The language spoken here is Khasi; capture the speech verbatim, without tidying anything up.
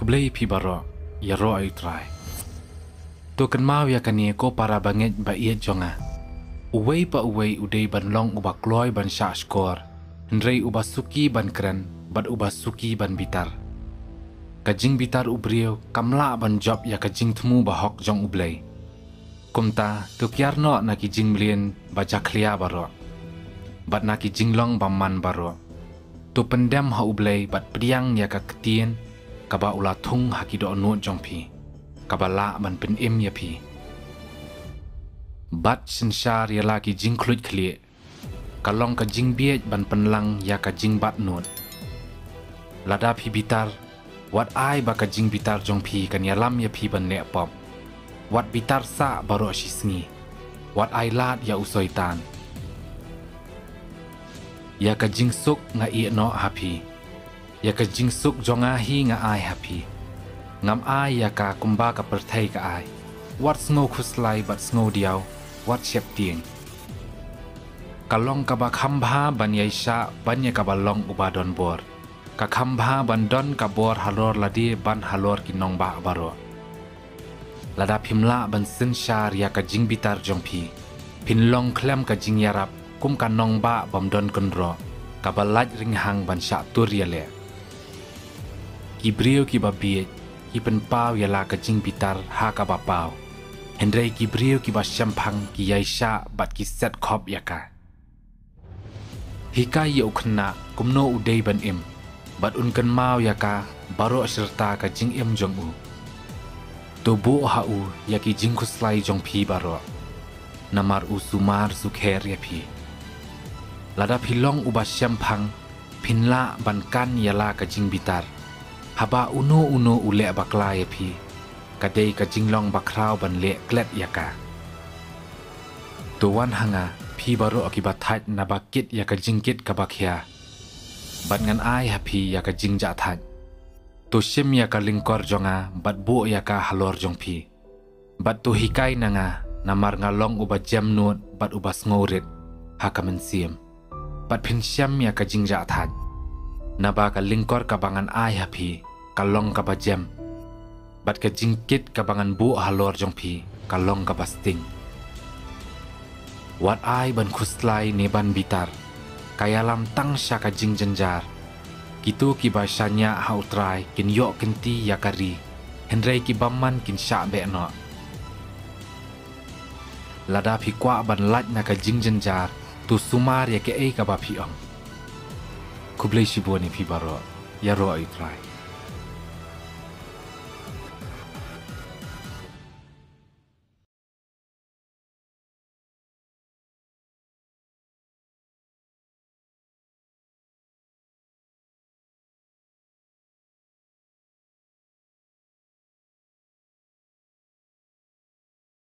Khublei phi baroh, ïaroh ïa U Trai. To kynmaw ïa kane ko para bangeit ba ïeit jong nga. Uwei pa uwei u dei ban long uba kloi ban shah shkor, hynrei uba suki ban kren, bad uba suki ban bitar. Ka jingbitar u briew kam lah ban jop ïa ka jingthmu bahok jong U Blei. Kumta, to kiar noh na ki jingmlien ba jakhlia baroh, bad na ki jinglong bymman baroh. To pyndem ha U Blei bad pdiang ïa ka ktien kaba u la thung ha ki dohnud jong phi, kaba lah ban pynim ïa phi. Bad synshar ïa la ki jingkhluit khlieh, ka long ka jingbieit ban pynlang ïa ka jingbat nud. Lada phi bitar, wat ai ba ka jingbitar jong phi kan ïalam ïa phi ban leh pop. Wat bitar sah baroh shi sngi. Wat ai lad ïa u Soitan. Ïa ka jingsuk nga ïeh noh ha phi. Ïa ka jingsuk jong nga hi nga ai ha phi. Ngam ai ïa ka kumba ka pyrthei ka ai. Wat sngew khuslai bad sngew diaw, wat sheptieng. Ka long kaba kham bha ban ïaishah ban ïa kaba long uba don bor. Ka kham bha ban don ka bor halor lade ban halor ki nongbah baroh. Lada phim lah ban synshar ïa ka jingbitar jong phi, phin long khlem ka jingïarap kum ka nongbah bym don kynroh, kaba lait rynghang ban shah tur ïaleh. Ki briew kiba bieit ki pynpaw ïa la ka jingbitar ha kaba paw, hynrei ki briew kiba shemphang ki ïaishah bad ki set khop ïa ka. Hikai ïa u khynnah kumno u dei ban im, bad un kynmaw ïa ka baroh shirta ka jingim jong u. To buh ha u ïa ki jingkhuslai jong phi baroh, namar u sumar sukher ïa phi. Lada phi long uba shemphang, phin lah ban kan ïa la ka jingbitar. Haba uno uno u leh bakla ïa phi, ka dei ka jinglong bakhraw ban leh klet ïa ka. To wan ha nga, phi baroh kiba thait naba kit ïa ka jingkit kaba khia, bad ngan ai ha phi ïa ka jingjahthait. To shim ïa ka lyngkor jong nga bad buh ïa ka halor jong phi. Bad to hikai na nga, namar nga long uba jem nud bad uba sngewrit ha ka mynsiem. Bad phin shem ïa ka jingjahthait. Naba ka lyngkor kaba ngan ai ha phi, ka long kaba jem. Bad ka jingkit kaba ngan buh halor jong phi, ka long kaba sting. Wat ai ban khuslai ne ban bitar. Ka ïalam tang sha ka jingjynjar. Kito kiba shaniah ha U Trai kin ïoh kynti ïa ka ri, hynrei ki bymman kin shah beh noh. Lada phi kwah ban lait na ka jingjynjar, to sumar ïa kaei kaba phi ong. Khublei shibun ïa phi baroh, ïaroh ïa U Trai.